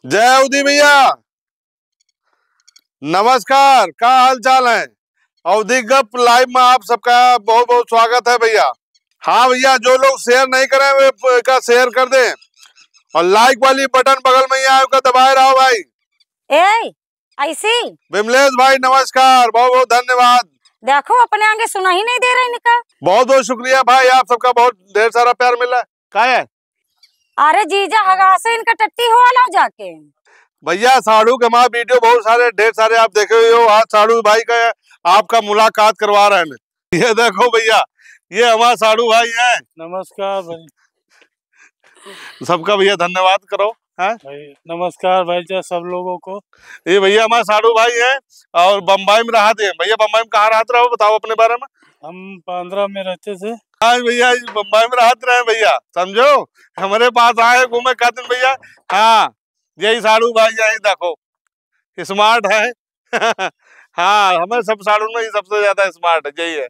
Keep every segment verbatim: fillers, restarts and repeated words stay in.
जय अवधी भैया, नमस्कार, का हाल चाल है? अवधी गप live में आप सबका बहुत बहुत स्वागत है भैया। हाँ भैया, जो लोग share नहीं करे, वे प-, का share कर दें और like वाली button बगल में ही आए, ओका दबाए रहो भाई। ए, ऐसी? विमलेश भाई नमस्कार, बहुत बहुत धन्यवाद। देखो, अपने आगे सुना ही नहीं दे रहे इनका। बहुत बहुत शुक्रिया भाई, आप सबका बहुत ढेर सारा प्यार मिला। का है? अरे जीजा, हगासे इनका टट्टी हुआ लाओ जाके। भैया, साढ़ू के हमारा video बहुत सारे, ढेर सारे आप देखे हुए हो। आज साढ़ू भाई का आपका मुलाकात करवा रहे हैं। ये देखो भैया, ये हमारा साढ़ू भाई हैं। नमस्कार भाई। सबका भैया धन्यवाद करो, हैं? भाई, नमस्कार भाई जा सब लोगों को। ये भैया हमारे साढ़ू भाई हैं और बम्बई में रहते हैं। भैया, बम्बई में कहाँ रहते रहो, बताओ अपने बारे में। हम बांद्रा में रहते थे। हाँ भैया, ये बम्बई में रहते रहे भैया, समझो, हमारे पास आए घूमे खातिर भैया। हाँ, यही साढ़ू भाई, यही देखो, smart है। हाँ, हमें सब साढ़ू में ही सबसे ज्यादा smart है, यही है।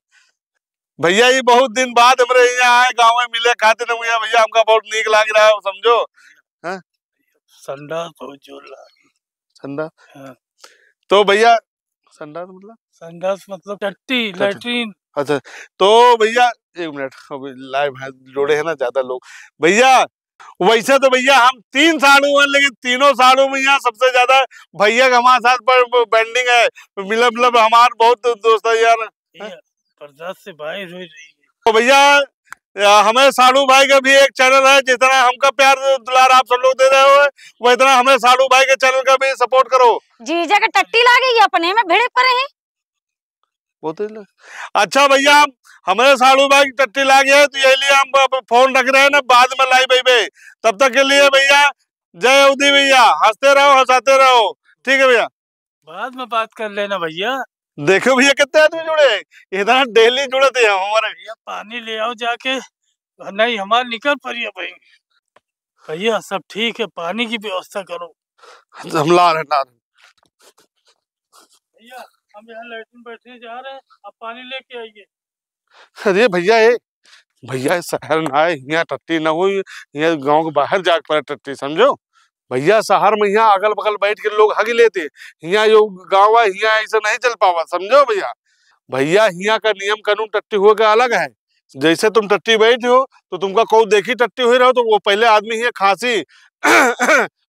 भैया, ये बहुत दिन बाद हमरे यहाँ आए, गाँव में मिले खातिर हम यहाँ, भैया, हमका बहुत नीक लाग रहा है, समझो। हाँ? संडास बहुत जोर लागे। संडास? हाँ। तो भैया, संडास मतलब? संडास मतलब टट्टी, टट्टी। Latrine। अच्छा, तो भैया, एक मिनट, अभी live है, जुड़े हैं ना ज्यादा लोग। भैया, वैसे तो भैया हम तीन साढ़ू हैं, लेकिन तीनों साढ़ू में यहाँ सबसे ज्यादा भैया का हमारे साथ पर bonding है, मिलब, मतलब हमार बहुत दोस्त है यार। ये बर्दाश्त से बाहर हो रही है। तो भैया, या हमें साढ़ू भाई का भी एक channel है, जितना हमका प्यार दुलार आप सब लोग दे रहे हो, वह इतना हमें साढ़ू भाई के channel का भी support करो। जीजा के टट्टी लागे, ये अपने में भिड़े पड़े हैं। बहुत ही ल-, अच्छा भैया, हम, हमारे साढ़ू भाई की टट्टी लागे है, तो यही लिए हम अब phone रख रहे हैं ना, बाद में live अइबे। तब तक के लिए भैया, जय अवधी भैया, हंसते रहो, हंसाते रहो, ठीक है भैया। बाद में बात कर लेना भैया। देखो भैया, कितने आदमी जुड़े हैं, इतना daily जुड़ते हैं हमारे। भैया, पानी ले आओ जाके, नहीं हमार निकल पड़िए भाई। भैया, सब ठीक है, पानी की व्यवस्था करो। हम ला रहे, ला रहे। भैया, हम यहाँ latrine बैठने जा रहे हैं, आप पानी लेके आइए। अरे भैया, ए, भैया, ये शहर ना है, हियाँ टट्टी ना होई, हियाँ गाँव के बाहर जाके पड़े टट्टी, समझो? भैया, शहर में हियाँ अगल बगल बैठ के लोग हग लेते, हियाँ यो गाँव है, हियाँ ऐसे नहीं चल पावा, समझो भैया? भैया, हियाँ का नियम कानून टट्टी हुए का अलग है। जैसे तुम टट्टी बैठे हो, तो तुमका कोई देखी टट्टी हुई रहो, तो वो पहले आदमी हियाँ खांसी,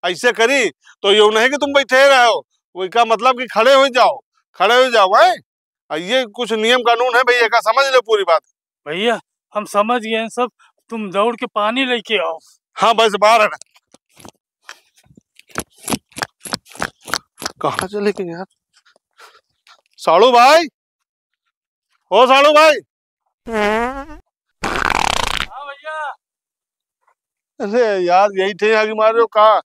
ऐसे करी, तो यो नहीं कि तुम बैठे रहो, वो का मतलब कि खड़े हो जाओ, खड़े हो जाओ, हैं? आ, ये कुछ नियम कानून है भैया, का समझ लो पूरी बात। भैया, हम समझ गए हैं सब, तुम दौड़ के पानी लेके आओ। हाँ, बस बाहर है ना। कहाँ चले गए यार? साढ़ू भाई, ओ साढ़ू भाई। हाँ भैया। अरे यार, यही थे आगे मार रहे हो का?